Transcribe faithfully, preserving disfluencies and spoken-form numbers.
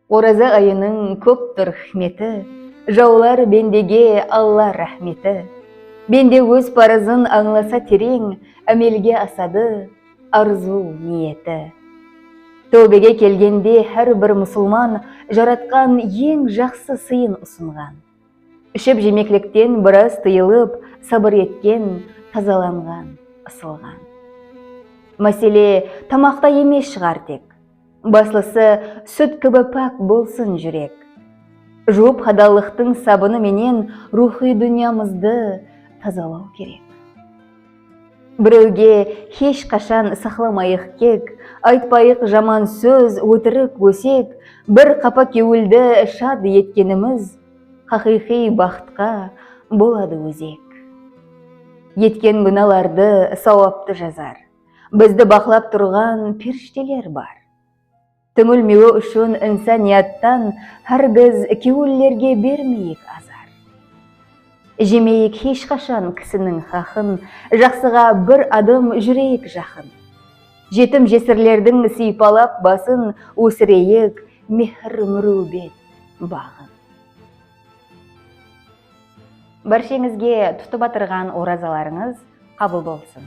Oraza ayınıń kópdur hikmeti, jawlar bendege Alla ráhmeti. Bende óz parazın ańlasa tereń, ámelge asadı arzıw, niyeti. Tóbege kelgende hár bir musılman Jaratqan eń jaqsı sıyın usınǵan. Iship-jemeklikten biraz tıyılıp, sabır etken, tazalanǵan, ısılǵan. Másele tamaqta emes shıǵar tek. Baslısı, sút kibi pák bolsın júrek. Juwıp hadallıqtıń sabını menen ruwxıy dúnyamızdı tazalaw kerek. Birewge hesh qashan saqlamayıq kek, aytpayıq jaman sóz, ótirik, ósek, bir qapa kewildi shad etkenimiz, haqıyqıy baxıtqa boladı ózek. Etken gúnalardı sawaptı jazar. Bizdi baqlap turǵan perishteler bar. Túńilmewi ushın insaniyattan hárgiz kewillerge bermeyik azar. Jemeyik hesh qashan kisiniń haqın, jaqsıǵa bir adım júreyik jaqın. Jetim-jesirlerdiń sıypalap basın, ósireyik mehir-múriwbet baǵın. Bársheńizge tutıp atırǵan orazalarıńız qabıl bolsın.